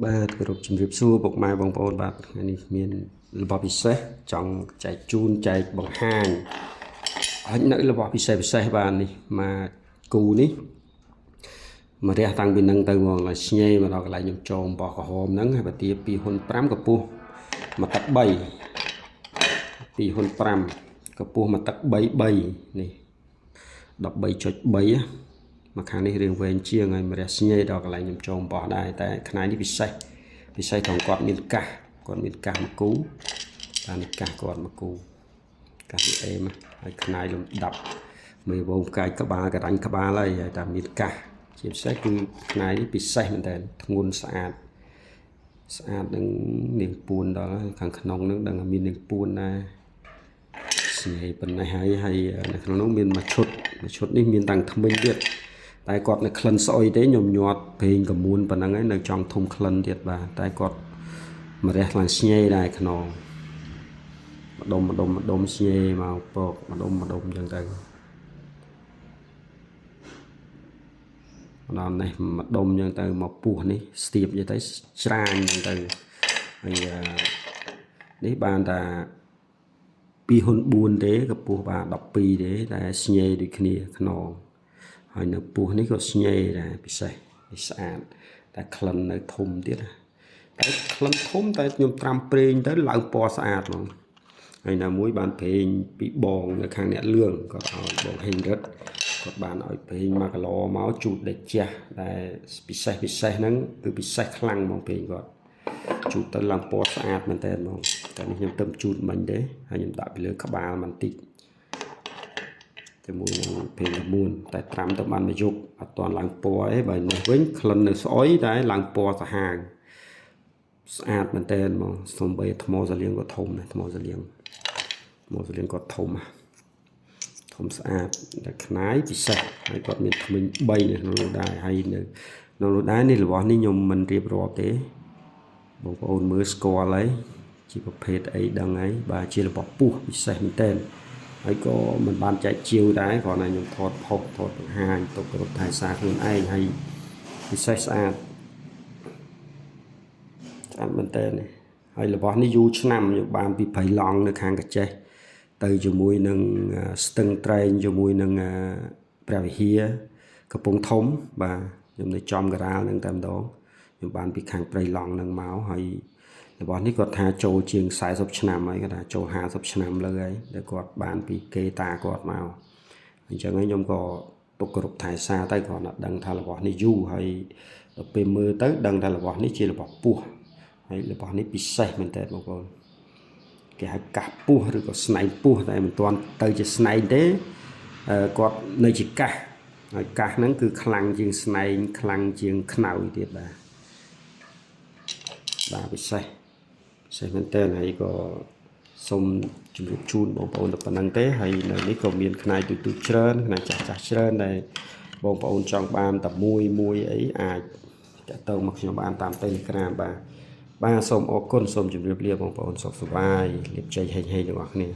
បាទគោរពជំរាបសួរពុកម៉ែបងប្អូនបាទថ្ងៃនេះមានរបស់ពិសេសចង់ចែកជូនចែកបង្ហាញហើយនៅរបស់ពិសេសពិសេសបាទនេះមកគូនេះមករះតាំងពីនឹងទៅហ្មងឡើយស្ញេមកដល់កន្លែងខ្ញុំចងបោះក្រហមហ្នឹងហើយបើទា2ហ៊ុន5កម្ពស់មួយទឹក3 2ហ៊ុន5កម្ពស់មួយទឹក3 3នេះ13.3មកខាងនេះរៀងវែងជាងហើយមករះស្ញេដល់កន្លែងខ្ញុំចងបោះដែរតែខ្នាយនេះពិសេសពិសេសត្រង់គាត់មានកាសគាត់មានកាសមួយគូបាទនេះកាសគាត់មួយគូកាសនេះអេមហើយខ្នាយលំដាប់មេវងផ្កាយក្បាលករាញ់ក្បាលហើយហើយតែមានកាសជាពិសេសគឺខ្នាយនេះពិសេសមែនតើធ្ងន់ស្អាតស្អាតនឹងនាងពួនដល់ហើយខាងក្នុងនឹងដឹងថាមាននាងពួនដែរស្ញេប៉ុណ្ណេះហើយហើយនៅក្នុងនោះមានមួយឈុតមួយឈុតនេះមានតាំងថ្មិញទៀតតែគាត់នៅក្លិនស្អុយទេខ្ញុំញាត់ប្រេងកមួនប៉ុណ្ណឹងហើយនៅចង់ធំក្លិនទៀតបាទតែគាត់មករះឡើងស្ញេដែរខ្នងម្ដុំម្ដុំម្ដុំស្ញេមកពកម្ដុំម្ដុំអញ្ចឹងទៅម្ដងនេះម្ដុំអញ្ចឹងទៅមកពោះនេះស្ទាបអញ្ចឹងទៅច្រាញអញ្ចឹងទៅហើយនេះបានតា2ហ៊ុន4ទេកម្ពស់បាទ12ទេតែស្ញេដូចគ្នាខ្នងហើយនៅពោះនេះក៏ស្ញេដែរពិសេសនេះស្អាតតែក្លិននៅធំទៀតណាតែក្លិនធំតែខ្ញុំត្រាំប្រេងទៅឡើងពណ៌ស្អាតហ្មងហើយណាមួយបានប្រេងពីបងនៅខាងអ្នកលឿងគាត់ឲ្យបងហេងរិទ្ធគាត់បានឲ្យប្រេង1គីឡូមកជូតដេជះដែលពិសេសពិសេសហ្នឹងគឺពិសេសខ្លាំងហ្មងប្រេងគាត់ជូតទៅឡើងពណ៌ស្អាតមែនតើហ្មងតែនេះខ្ញុំទៅជូតមិញទេហើយខ្ញុំដាក់ពីលើក្បាលបន្តិចជាមួយនឹងប្រេងល្មួនតែត្រាំទៅបានមួយយប់អត់ទាន់ឡើងពណ៌ទេបើនេះវិញក្លិននៅស្អុយតែឡើងពណ៌សាហាវស្អាតមែនតើហ្មងសំបីថ្មសលៀងក៏ធំដែរថ្មសលៀងថ្មសលៀងក៏ធំធំស្អាតតែខ្នាយពិសេសហើយគាត់មានថ្មិញ3នៅក្នុងនោះដែរហើយនៅក្នុងនោះដែរនេះរបស់នេះខ្ញុំមិនរៀបរាប់ទេបងប្អូនមើលស្គាល់ហើយជាប្រភេទអីដឹងហើយបាទជារបស់ពោះពិសេសមែនតើហើយក៏មិនបានចែកជាវដែរគ្រាន់តែខ្ញុំថតផុសថតបង្ហាញទុកគ្រប់ថែសារខ្លួនឯងហើយពិសេសស្អាតស្អាតមែនតើនេះហើយរបស់នេះយូរឆ្នាំខ្ញុំបានពីព្រៃឡង់នៅខាងកាចេះទៅជាមួយនឹងស្ទឹងត្រែងជាមួយនឹងព្រះវិហារកំពង់ធំបាទខ្ញុំនៅចំការាលនឹងតែម្ដងខ្ញុំបានពីខាងព្រៃឡង់នឹងមកហើយរបស់នេះគាត់ថាចូលជាង40ឆ្នាំហើយគាត់ថាចូល50ឆ្នាំលើហើយដែលគាត់បានពីគេតាគាត់មកអញ្ចឹងហើយខ្ញុំក៏ទុកគ្រប់ថែសារទៅគ្រាន់តែដឹងថារបស់នេះយូរហើយដល់ពេលមើលទៅដឹងថារបស់នេះជារបស់ពោះហើយរបស់នេះពិសេសមែនតើបងប្អូនគេហៅកាសពោះឬក៏ស្នែងពោះតែមិនទាន់ទៅជាស្នែងទេគាត់នៅជាកាសហើយកាសហ្នឹងគឺខ្លាំងជាងស្នែងខ្លាំងជាងខ្នើយទៀតបាទបាទពិសេសពិសេសមែនតើហើយក៏សូមជម្រាបជូនបងប្អូនតែប៉ុណ្្នឹងទេហើយនៅនេះក៏មានខ្នាយទូចៗច្រើនខ្នាយចាស់ចាស់ច្រើនដែលបងប្អូនចង់បានតែមួយមួយអីអាចតាក់ទងមកខ្ញុំបានតាម Telegram បាទបាទសូមអរគុណសូមជម្រាបលាបងប្អូនសុខសប្បាយលាភជ័យហេងហេងទាំងអស់គ្នា។